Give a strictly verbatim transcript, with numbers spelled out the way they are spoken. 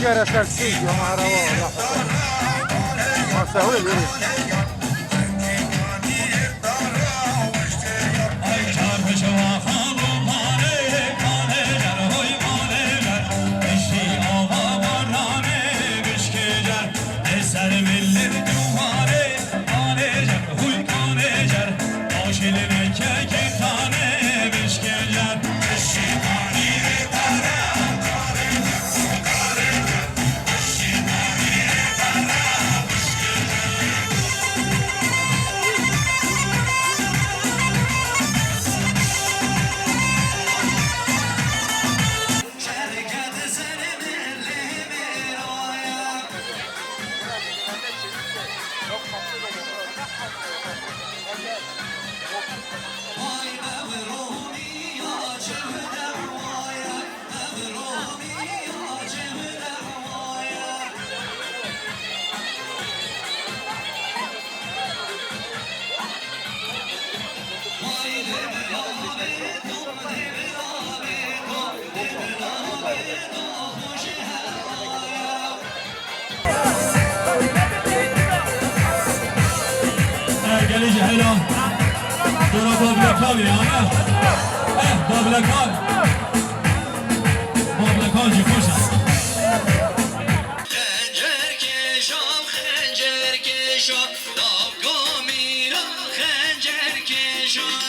Yere ser çi ya, araba, Allah Allah. Masa öyle. Ergeli cehela. Dora bablekan ya. Eh, bablekan. Bablekan jî xweş a. Xencerkêşan, xencerkêşan, davga mîra xencerkêşan.